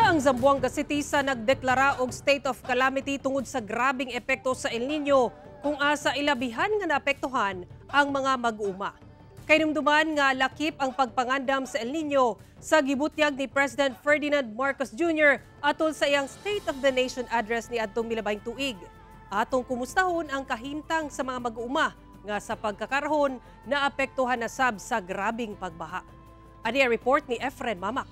Usa ang Zamboanga City sa nagdeklara og state of calamity tungod sa grabing epekto sa El Nino, kung asa ilabihan nga naapektuhan ang mga mag-uuma. Kahinumduman nga lakip ang pagpangandam sa El Nino sa gibutyag ni President Ferdinand Marcos Jr. atol sa iyang State of the Nation Address ni adtong milabayng tuig. Atong kumustahon ang kahimtang sa mga mag-uuma nga sa pagkakarahon naapektuhan na sab sa grabing pagbaha. Ani ang report ni Efren Mamak.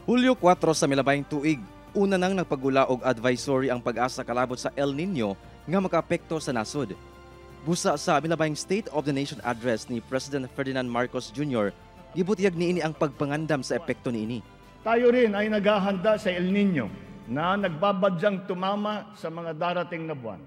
Hulyo 4 sa milabayng tuig, una nang nagpagula og advisory ang PAGASA kalabot sa El Nino nga makaapekto sa nasod. Busa sa milabayng State of the Nation Address ni President Ferdinand Marcos Jr., gibutyag niini ang pagpangandam sa epekto niini. Tayo rin ay naghahanda sa El Nino na nagbabadyang tumama sa mga darating na buwan.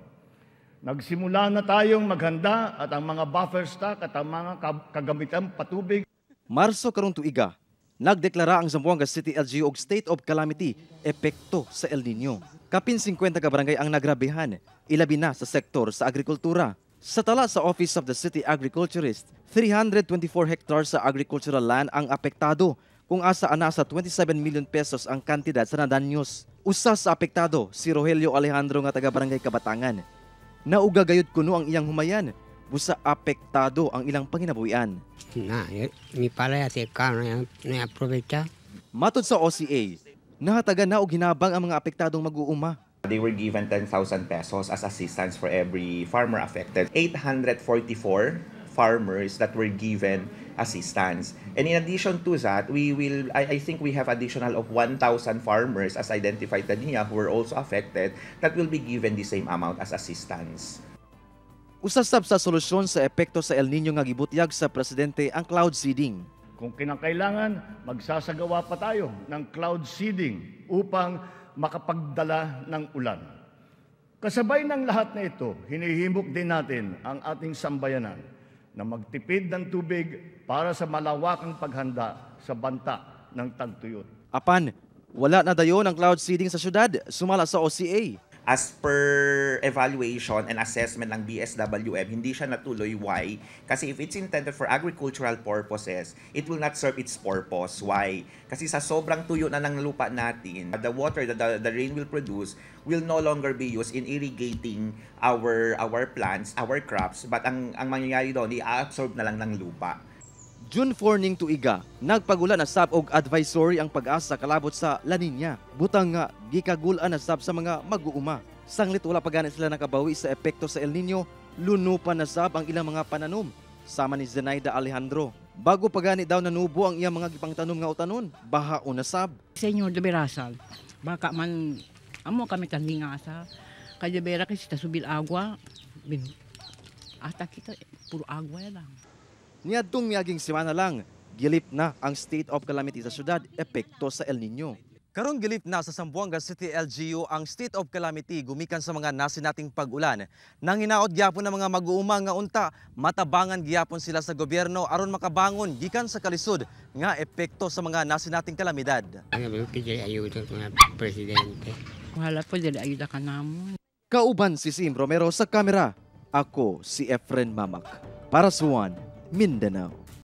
Nagsimula na tayong maghanda at ang mga buffer stock at ang mga kagamitan patubig. Marso karong tuiga, nagdeklara ang Zamboanga City LGU og state of calamity epekto sa El Nino. Kapin 50 ka barangay ang nagrabehan, ilabi na sa sektor sa agrikultura. Sa tala sa Office of the City Agriculturist, 324 hectares sa agricultural land ang apektado, kung asa ana sa 27 million pesos ang kantidad sa nadanyos. Usa sa apektado, si Rogelio Alejandro nga taga Barangay Kabatangan. Nauga gayud kuno ang iyang humayan, busa apektado ang ilang panginabuhian. Na, mi palaya si ka na na aprovecha. Matod sa OCA, nahatagan na og hinabang ang mga apektadong mag-uuma. They were given 10,000 pesos as assistance for every farmer affected. 844 farmers that were given assistance. And in addition to that, I think we have additional of 1,000 farmers as identified niya who were also affected that will be given the same amount as assistance. Usa sab sa solusyon sa epekto sa El Nino nga gibutyag sa presidente ang cloud seeding. Kung kinakailangan, magsasagawa pa tayo ng cloud seeding upang makapagdala ng ulan. Kasabay ng lahat na ito, hinihimok din natin ang ating sambayanan na magtipid ng tubig para sa malawakang paghanda sa banta ng tagtuyot. Apan, wala na dayon ang cloud seeding sa syudad, sumala sa OCA. As per evaluation and assessment ng BSWM, hindi siya natuloy. Why? Kasi if it's intended for agricultural purposes, it will not serve its purpose. Why? Kasi sa sobrang tuyo na ng lupa natin, the water that the rain will produce will no longer be used in irrigating our plants, our crops, but ang mangyayari doon, i-absorb na lang ng lupa. June 4 ning tuiga, nagpagula na sab og advisory ang PAGASA kalabot sa La Nina. Butang nga gikagul-an na sab sa mga mag-uuma. Sanglit wala pa gani sila nakabawi sa epekto sa El Nino, lunupan na sab ang ilang mga pananom. Sama ni Zenaida Alejandro. Bago pa gani daw nanubo ang iyang mga gipangtanom nga utanon, bahaon na sab. Senyor de Berasal, baka man amo kami sa kaya bera kasi subil agua bin ata kita puro agua lang. Niadtong miaging semana lang, gilip na ang state of calamity sa syudad epekto sa El Nino. Karong gilip na sa Zamboanga City LGU ang state of calamity gumikan sa mga nasinating pag-ulan. Nang hinaot gyapon ng mga mag-uuma nga unta, matabangan gyapon sila sa gobyerno aron makabangon gikan sa kalisod nga epekto sa mga nasinating kalamidad. Ano ba ayuda mga presidente? Wala po dili ayuda ka namo. Kauban si Sim Romero sa kamera. Ako si Efren Mamak. Para sa One, Mindanao.